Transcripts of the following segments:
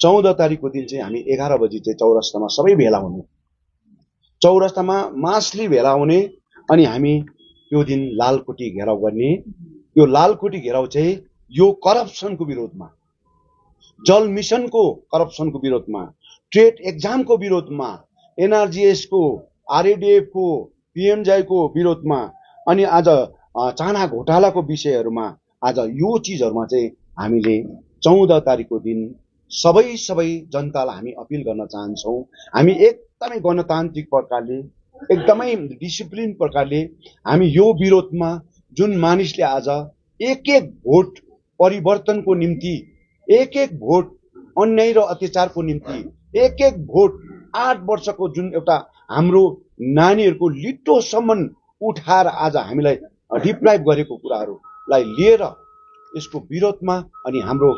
14 तारिकको दिन चाहिँ हामी 11 बजी चाहिँ चौरस्तामा सबै भेला हुने, चौरस्तामा मासली भेला हुने अनि हामी त्यो दिन लालकोटी घेराउ गर्ने। यो लालकोटी घेराउ चाहिँ यो करप्सनको विरोधमा, जल मिसनको करप्सनको विरोधमा, ट्रेड एक्जामको विरोधमा, एनआरजीएसको, आरएडीएफको, पीएमजीको विरोधमा अनि आज चाना घोटालाको विषयहरूमा आज यो चिजहरूमा चाहिँ हामीले 14 तारिकको दिन सबै जनतालाई हामी अपिल गर्न चाहन्छौँ। हामी एकदमै गणतान्त्रिक प्रकारले, एकदमै डिसिप्लिन प्रकारले हामी यो विरोधमा जुन मानिसले आज एक भोट परिवर्तनको निम्ति, एक भोट अन्याय र अत्याचारको निम्ति, एक भोट 8 वर्षको जुन एउटा हाम्रो नानीहरूको लिटोसम्म उठाएर आज हामीलाई डिप्राइभ गरेको कुराहरूलाई लिएर यसको विरोधमा अनि हाम्रो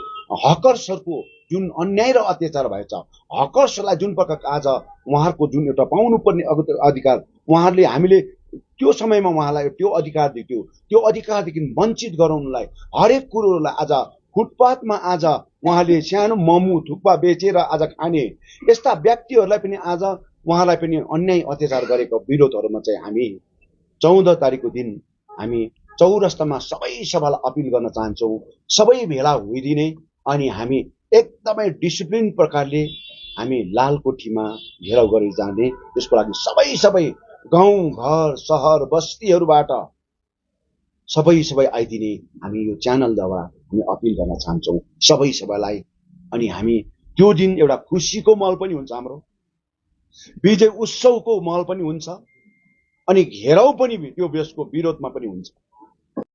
हकर्सहरूको जुन अन्याय र अत्याचार भएछ, हकर्सलाई जुन प्रकारको आज उहाँहरूको जुन एउटा पाउनुपर्ने अधिकार उहाँहरूले हामीले त्यो समयमा उहाँलाई त्यो अधिकार दियो, त्यो अधिकारदेखि वञ्चित गराउनलाई हरेक कुरोलाई आज फुटपाथमा आज उहाँले सानो मोमो थुक्पा बेचेर आज खाने यस्ता व्यक्तिहरूलाई पनि आज उहाँलाई पनि अन्याय अत्याचार गरेको विरोधहरूमा चाहिँ हामी 14 तारिकको दिन हामी चौरस्तामा सबै सभालाई अपिल गर्न चाहन्छौँ, सबै भेला होइदिने अनि हामी एकदमै डिसिप्लिन प्रकारले हामी लालकोठीमा घेराउ गरी जाने। त्यसको लागि सबै गाउँ घर सहर बस्तीहरूबाट सबै आइदिने हामी यो च्यानलद्वारा हामी अपिल गर्न चाहन्छौँ सबैलाई। अनि हामी त्यो दिन एउटा खुसीको माहौल पनि हुन्छ, हाम्रो विजय उत्सवको माहौल पनि हुन्छ अनि घेराउ पनि त्यो यसको विरोधमा पनि हुन्छ।